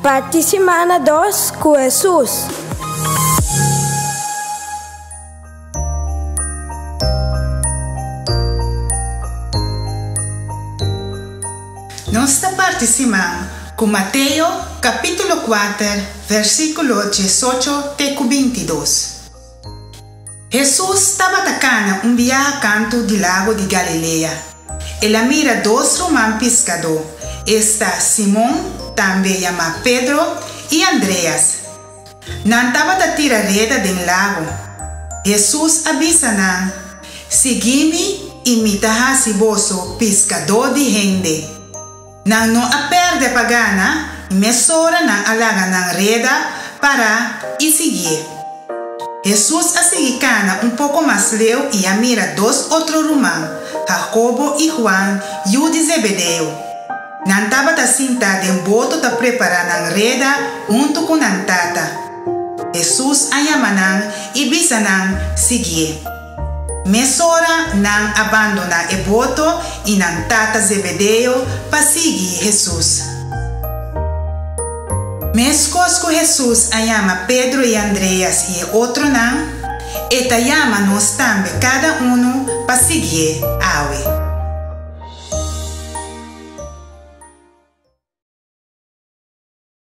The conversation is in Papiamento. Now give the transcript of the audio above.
Parti simana dos ku Hesus. Nos ta parti siman ku Mateo kapítulo kuater versíkulo diesocho te ku bintidos. Hesus tabata kana un biaha kantu di lago di Galilea. El a mira dos ruman piskadó, esta Simon, tambe yamá Pedro, i Andreas. Nan tabata tira reda den lago. Hesus a bisa nan, Sigui mi i mi ta hasi boso piskadó di hende. Nan no a pèrdè pa gana i mesora nan a laga nan reda pará i siguié. Hesus a sigui kana un poko mas leu i a mira dos otro ruman, Hakobo i Huan, yu di Zebedeo. Nan tabata sintá den boto ta prepará nan reda huntu ku nan tata. Hesus a yama nan i bisa nan siguié. Mesora nan a bandoná e boto i nan tata Zebedeo pa sigui Hesus. Meskos ku Hesus a yama Pedro i Andreas i e otronan, e ta yama nos tambe kada unu pa siguié awe.